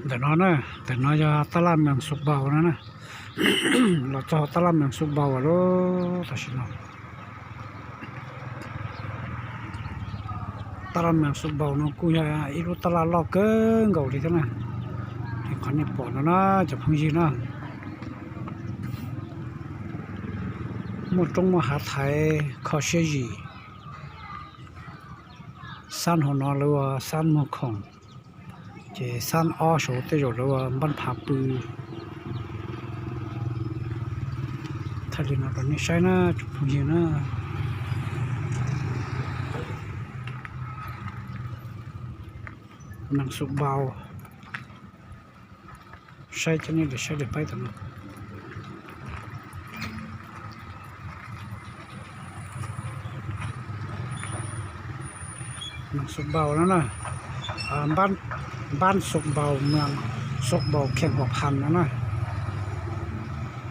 ເດີນອນນະ ເດີນອນຢາຕະຫຼາດເມືອງສຸກເບົານະນະ ລາວເຈົ້າຕະຫຼາດເມືອງສຸກເບົາອະໂລ ຕາຊິນອນ ຕະຫຼາດເມືອງສຸກເບົາເນາະ ກູຢາອີລຸຕະຫຼາດຫຼໍ່ເກີນເກົ່າດີເທື່ອນະ ທີ່ຄັນນີ້ປອນນະ ຈະເພິ່ງຢີນະ ໝົດຕົງມະຫາໄທ ຂໍເຊຍຢີ ຊານຫົວນອນ ຫຼືວ່າຊານເມືອງຂອງ ເຈ ຊານອໍໂຊເຕໂຢ ຫຼືວ່າບ້ານຜາປື ຖ້າເລີຍນະ ຕອນນີ້ໃຊ້ນະ ຈຸດຜູ້ຍິງນະ ນາງສຸກເບົາ ໃຊ້ຈະນີ້ເດ ໃຊ້ເດໄປຕອນນັ້ນ ນາງສຸກເບົານັ້ນນະ ອ່າ ບ້ານ ບ້ານສຸກເບົາ ເມືອງສຸກເບົາ ແຂວງຫົວພັນນັ້ນນະ